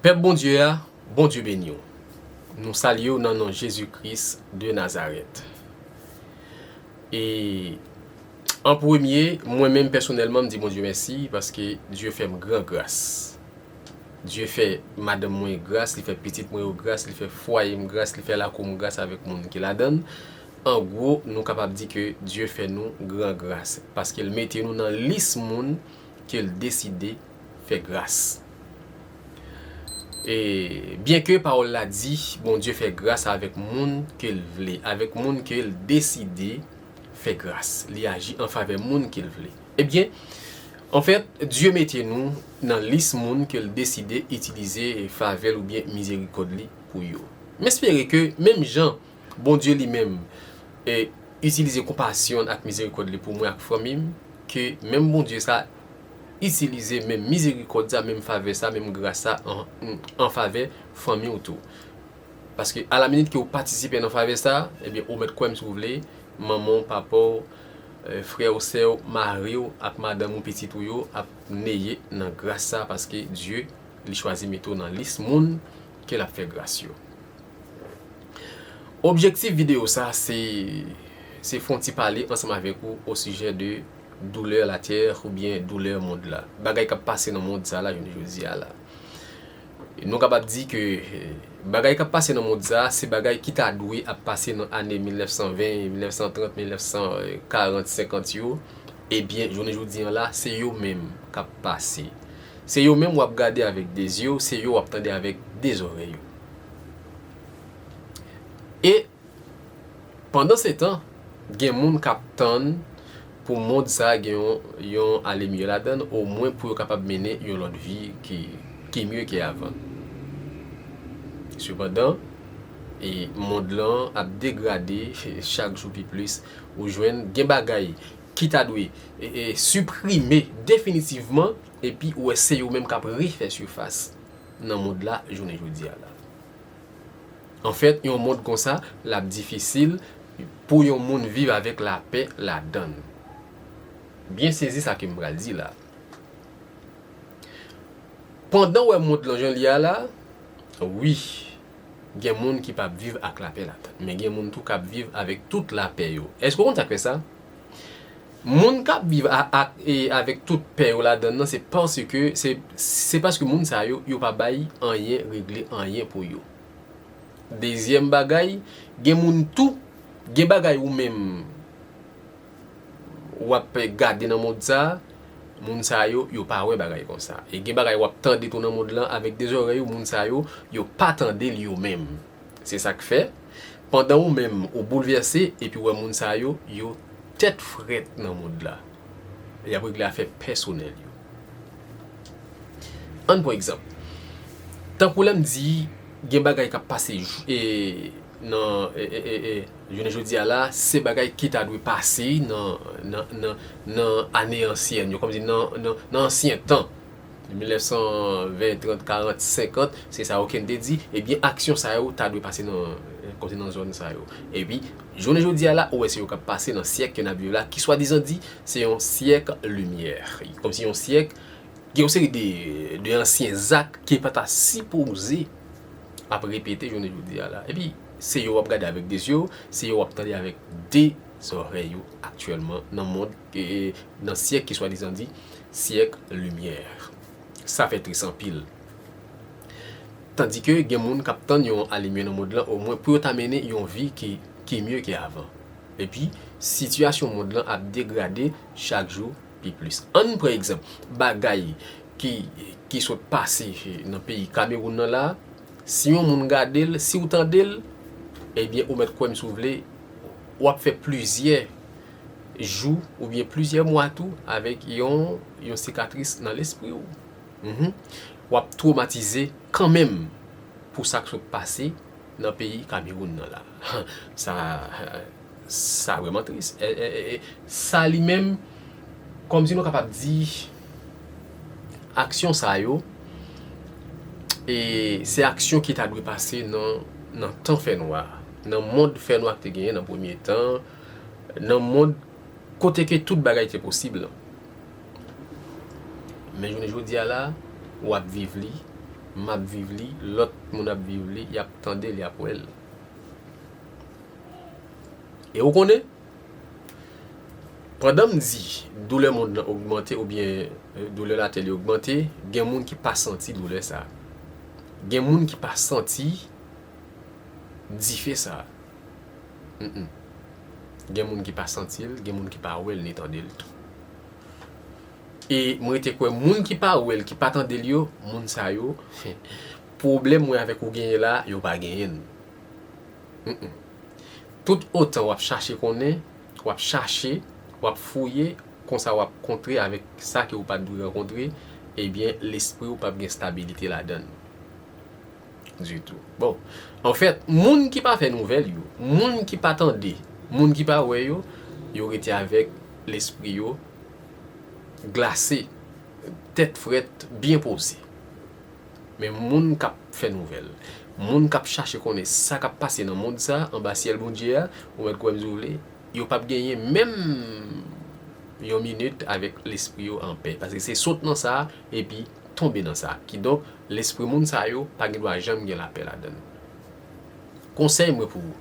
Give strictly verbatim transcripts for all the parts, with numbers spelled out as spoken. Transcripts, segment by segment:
Pèp Bondye a, Bondye beni w. Nou salye w nan non Jezi Kris de Nazarèt. E an premye, mwen menm pèsonèlman, m di Bondye mèsi paske Dye fè m gran gras. Dye fè madanm mwen gras, li fè pitit mwen yo gras, li fè fwaye m gras, li fè lakou m gras avèk moun ki ladan l. An gwo, nou kapab di ke Dye fè nou gran gras, paske l mete nou nan lis moun ke l deside fè gras. E byenke pawòl la di, Bondye fè gras avèk moun ke l vle, avèk moun ke l deside fè gras. Li aji an favè moun ke l vle. Ebyen, anfèt, Dye mete nou nan lis moun ke l deside itilize favè l oubyen mizerikòd li pou yo. M espere ke menm jan Bondye li menm, e, itilize konpasyon l ak mizerikòd li pou mwen ak fanmi m, ke menm Bondye sa itilize menm mizerikòd sa, menm favè sa, menm gras sa an, an favè fanmi w tou. Paske alaminit ke w patisipe nan favè sa, ebyen, ou mèt kwè m si w vle, manman w, papa w, e, frè w, sè w, mari w ak madanm ou, pitit ou yo ap neye nan gras sa, paske Dye, li chwazi mete w nan lis moun ke l ap fè gras yo. Objektif videyo sa, se, se fè yon ti pale ansanm avèk ou o sijè de doulè latè oubyen doulè mond la. Bagay k ap pase nan mond sa la, jounen jodi a la. Nou kapab di ke, eh, bagay k ap pase nan mond sa, se bagay ki ta dwe ap pase nan ane mil nèf san ven, mil nèf san trant, mil nèf san karant, senkant yo. Ebyen, jounen jodi an la, se yo menm k ap pase. Se yo menm w ap gade avèk de zye w, se yo w ap tande avèk de zòrèy ou. E pandansetan, gen moun k ap tann pou mond sa a gen yon, yon ale mye ladan l, omwen pou yo kapab mennen yon lòt vi ki, ki mye ke avan. Sepandan, e mond lan ap degrade chak jou pi plis. Ou jwenn gen bagay ki ta dwe, e, e, siprime definitivman, epi ou wè se yo menm k ap refè sifas nan mond la jounen jodi a la. Anfèt, yon mond konsa, l ap difisil pou yon moun viv avèk lapè ladan l. Byen sezi sa ke m pral di la. Pandan w wè mond lan jan l ye a la, wi, gen moun ki p ap viv ak lapè ladan l, men gen moun tou k ap viv avèk tout lapè yo. Èske w konn sa k fè sa? Moun k ap viv a, a, e, avèk tout pè yo ladan l nan, se paske, se, se paske moun sa yo, yo pa bay anyen, regle anyen pou yo. Dezyèm bagay, gen moun tou, gen bagay ou menm w ap gade nan mond sa, moun sa yo, yo pa wè bagay konsa. E gen bagay w ap tande tou nan mond lan avèk de zòrèy ou, moun sa yo, yo pa tande l yo menm. Se sa k fè, pandan ou menm ou boulvèse epi w wè moun sa yo, yo tèt frèt nan mond la. Y ap regle afè pèsonèl yo. Ann pran egzanp. Tankou lè m di gen bagay k ap pase jou, e, nan, e, e, e, e, jounen jodi a la, se bagay ki ta dwe pase nan, nan, nan, nan ane ansyèn yo, kòmsi nan, nan, nan ansyen tan. Mil nèf san ven, trant, karant, senkant, se sa yo ke n te di, ebyen, aksyon sa yo ta dwe pase nan, kòmsi nan zòn sa yo. Epi, jounen jodi a la, ou wè se yo k ap pase nan syèk ke n ap viv la, ki swadizan di se yon syèk limyè. Kòmsi yon syèk, gen yon seri de, de ansyen zak ki pa ta sipoze ap repete jounen jodi a la. Epi, se yo w ap gade avèk de zye w, se yo w ap tande avèk de zòrèy ou aktyèlman nan mond, e, nan syèk ki swadizan di syèk limyè. Sa fè tris anpil. Tandike gen moun k ap tann yon alimyè nan mond lan, omwen pou yo ta mennen yon vi ki, ki mye ke avan. Epi, sitiyasyon mond lan ap degrade chak jou pi plis. Ann pran egzanp, bagay ki, ki sot pase nan peyi Kamewoun nan la, si yon moun gade l, si w tande l, ebyen, ou mèt kwè m si w vle, w ap fè plizyè jou oubyen plizyè mwa tou avèk yon, yon sikatris nan lespri w. Mhm. W ap twomatize kanmenm pou sa k sot pase nan peyi Kamewoun nan la. Sa, sa vrèman tris. E, e, e, e, sa li menm, kòmsi nou kapab di, aksyon sa yo, e, se aksyon ki ta dwe pase nan, nan tan fènwa, nan mond fènwa k te genyen nan premye tan, nan mond kote ke tout bagay te posib lan. Men jounen jodi a la, w ap viv li, m ap viv li, lòt moun ap viv li, y ap tande l, y ap wè l. E ou konnen, pandan m di doulè mond lan ogmante oubyen, eh, doulè latè li ogmante, gen moun ki pa santi doulè sa. Gen moun ki pa santi dife sa. Mm-mm. Gen moun ki pa santi l, gen moun ki pa wè l ni tande l tou. E mwen rete kwè moun ki pa wè l, ki pa tande l yo, moun sa yo, pwoblèm mwen avèk ou genyen la, yo pa genyen l. Mm-mm. Tout otan w ap chache konnen, w ap chache, w ap fouye, konsa w ap kontre avèk sa ke w pa t dwe rankontre, ebyen, lespri w p ap gen stabilite ladan l ditou. Bon, anfèt, moun ki pa fè nouvèl yo, moun ki pa tande, moun ki pa wè yo, yo rete avèk lespri yo glase, tèt frèt, byen poze. Men moun k ap fè nouvèl, moun k ap chache konnen sa k ap pase nan mond sa, anba syèl Bondye a, ou mèt kwè m si w vle, yo p ap genyen menm yon minit avèk lespri yo anpè. Paske se sot nan sa, epi tonbe nan sa. Kidonk, lespri moun sa yo pa gen dwa janm gen lapè ladan l. Konsèy mwen pou ou.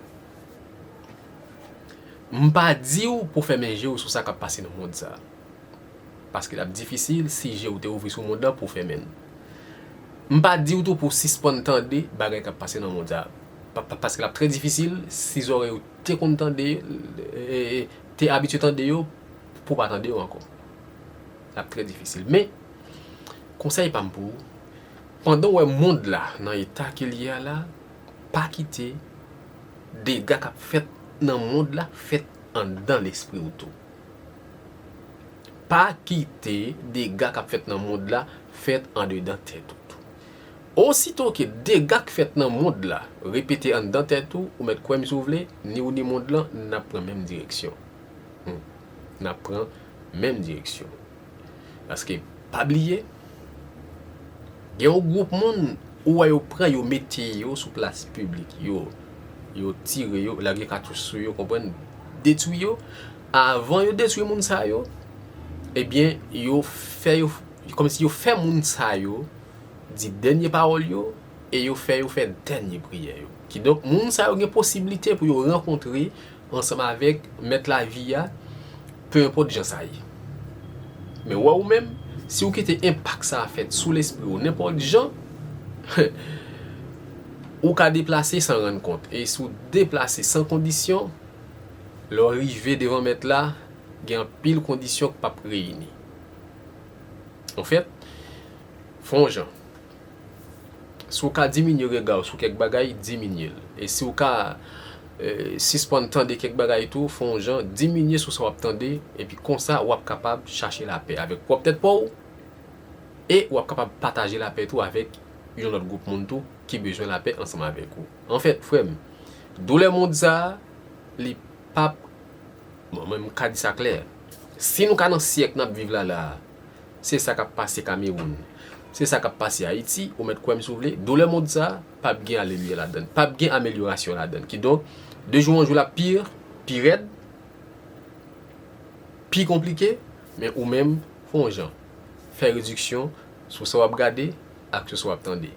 M pa di w pou fèmen je w sou sa k ap pase nan mond sa. Paske l ap difisil si je w te ouvri sou mond lan pou w fèmen l. M pa di w tou pou w sispann tande bagay k ap pase nan mond sa. Pa, pa, paske l ap trè difisil si zòrèy ou te konn tande, e, e, te abitye tande yo, pou w pa tande yo ankò. L ap trè difisil. Men, konsèy pa m pou ou, pandan w wè mond la nan eta ke l ye a la, pa kite dega k ap fèt nan mond la fèt anndan lespri w tou. Pa kite dega k ap fèt nan mond la fèt andedan tèt ou tou. Osito ke dega k fèt nan mond la repete anndan tèt ou, ou mèt kwè m si w vle, ni ou ni mond lan, n ap pran menm direksyon. Hmm. N ap pran menm direksyon. Paske, pa bliye, gen yon gwoup moun ou wè yo pran yo mete yo sou plas piblik, yo, yo tire yo, lage katouch sou yo, konprann, detwi yo. Avan yo detwi moun sa yo, ebyen, yo fè yo, kòmsi yo fè moun sa yo di dènye pawòl yo, e yo fè yo fè dènye priyè yo. Kidonk, moun sa yo gen posiblite pou yo rankontre ansanm avèk mèt lavi a, pe enpòt jan sa ye. Men wè ou menm, si w kite enpak sa a fèt sou lespri w nenpòt jan, ou ka deplase san rann kont. E si w deplase san kondisyon, lè w rive devan mèt la, gen anpil kondisyon k p ap reyini. Anfèt, fè yon jan. Si w ka diminye rega w sou kèk bagay, diminye l. E si w ka, eh, sispann tande kèk bagay tou, fè yon jan, diminye sou sa w ap tande, epi konsa w ap kapab chache lapè avèk pwòp tèt pa w, e w ap kapab pataje lapè tou avèk yon lòt gwoup moun tou ki bezwen lapè ansanm avèk ou. Anfèt, frè m, doulè mond sa a, li p ap Bon, mwen, m ka di sa klè. Si nou ka nan syèk n ap viv la la a, se sa k ap pase Kamewoun, se sa k ap pase Ayiti, ou mèt kwè m si w vle, doulè mond sa a, p ap gen aleluya ladan l, p ap gen amelyorasyon ladan l. Kidonk, de jou an jou, l ap pi, pi rèd, pi konplike, men ou menm, fè yon jan. Fè rediksyon sou sa w ap gade, ak sou sa w ap tande.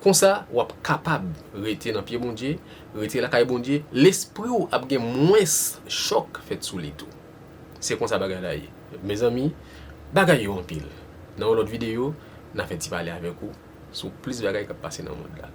Konsa, w ap kapab rete nan pye Bondye, rete lakay Bondye, lespri w ap gen mwens chòk fèt sou li tou. Se konsa bagay la ye. Mezanmi, bagay yo anpil. Nan yon lòt videyo, n a fè ti pale avèk ou sou plis bagay k ap pase nan mond la.